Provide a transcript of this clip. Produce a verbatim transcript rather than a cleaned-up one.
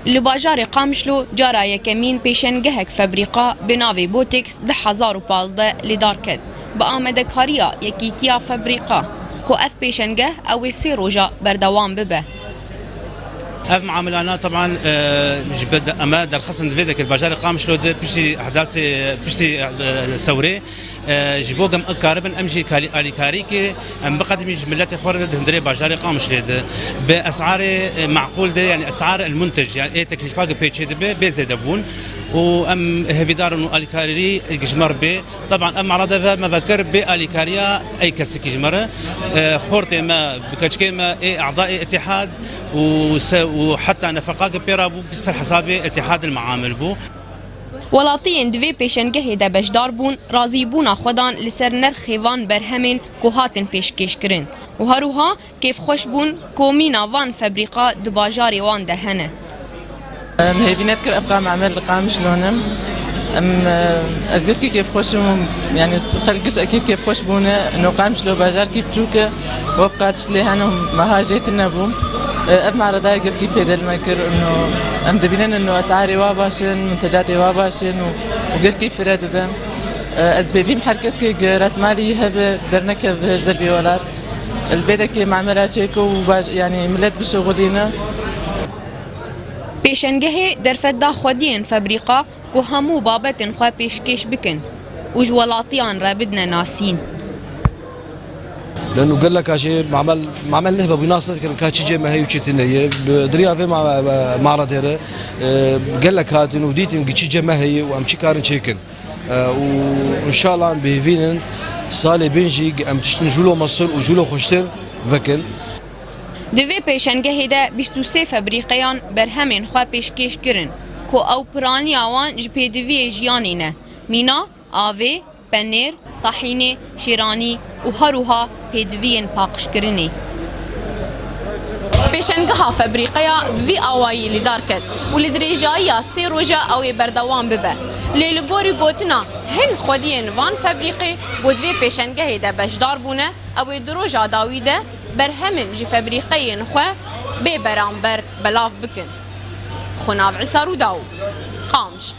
Li bajarê Qamişlo cara yekemîn pêşengehek febrîqa bi navê Botex du hezar û pazdeh li dar ket, bi amadekariya Yekîtiya Febrîqa, ku ev pêşengeh ew ê sê roja berdewam bibe. Ev muamelana, teban, e, ji be-, eme derxistin di vê dekê di bajarê Qamişlo de piştî ehdasê, piştî, e, sewrê, e, ji bo gem karibin em jî kalî-, alîkarî ke em biqedimîn ji miletê xwe re de di hundirê bajarê Qamişlê de. Bi esarê, e, maqûl de, yani esar el muntec, yani ê teklîfa ke pê çê dibe, bê zêde bûn. Û em hêvîdar in û alîkarî ji me re bê. Teban em arada ve me vekir bê alîkariya ey kesikî ji me re. E, xortê me, bi keçikê me ê e'dayê îtîhad û se-, û heta nefeqa ke pê re bû, ser hesabê îtîhad el meamil bû. Welatiyên di vê pêşengehê de beşdar bûn, razîbûna xwe dan li ser nirxê van berhemên ku hatin pêşkêşkirin û her wiha kêfxweş bûn ku mîna van febrîqa di bajarê wan de hene. Em hêvî nedikir ev qamamel li Qamişlo ne. Em, e, ez gelkî kêfxweş im û, yani, xelk giş ekîd kêfxweş bûne. No Qamişlo bajarkî biçûk e, wefqa tişt lê hene û meha jê tune bû. E, ev marada gelkî fêdel me kir. No, em dibînin no esarê wa baş in, muntecatê wa baş in û, û gelkî fire dibe. E, ez bêvîm her kes ke resmalî hebe dernekeve ji dervê welat. Li vê dekê mamela çêko û baş, yani, millet bişuxulîne. Pêşengehê derfet da xwediyên febrîqa ku hemû babetên xwe pêşkêş bikin û ji welatiyan re bidine nasîn. Leno geleka jê mamel, mamel nehve bû nas nedikirin ka çi cê me heye û çi tune ye. Bi diriya vê ma-, ma-, maradê re, e, gelek hatin û dîtin ki çi cê me heye û em çi karin çêkin. E, û înşallah em bêvînin salê bin jî em tiştin jûlo mesûl û jûlo xweştir vekin. Di vê pêşengehê de bîst û sê febrîqeyan berhemên xwe pêşkêş kirin ku ew piraniya wan ji pêdiviyê jiyanê ne, mîna, avê, penêr, tahînê, şêranî û her wiha pêdiviyên paqijkirinê. Pêşengeha febrîqeya bi vî awayî li dar ket û li dirêjayiya sê roja ew ê berdewam bibe. Lê li gorî gotina hin xwediyên van febrîqê ku di vê pêşengehê de beşdar bûne, ew ê di roja dawî de berhemên ji febrîqeyên xwe bê beramber belav bikin. Xunav Îsa Rûdaw, Qamişlo.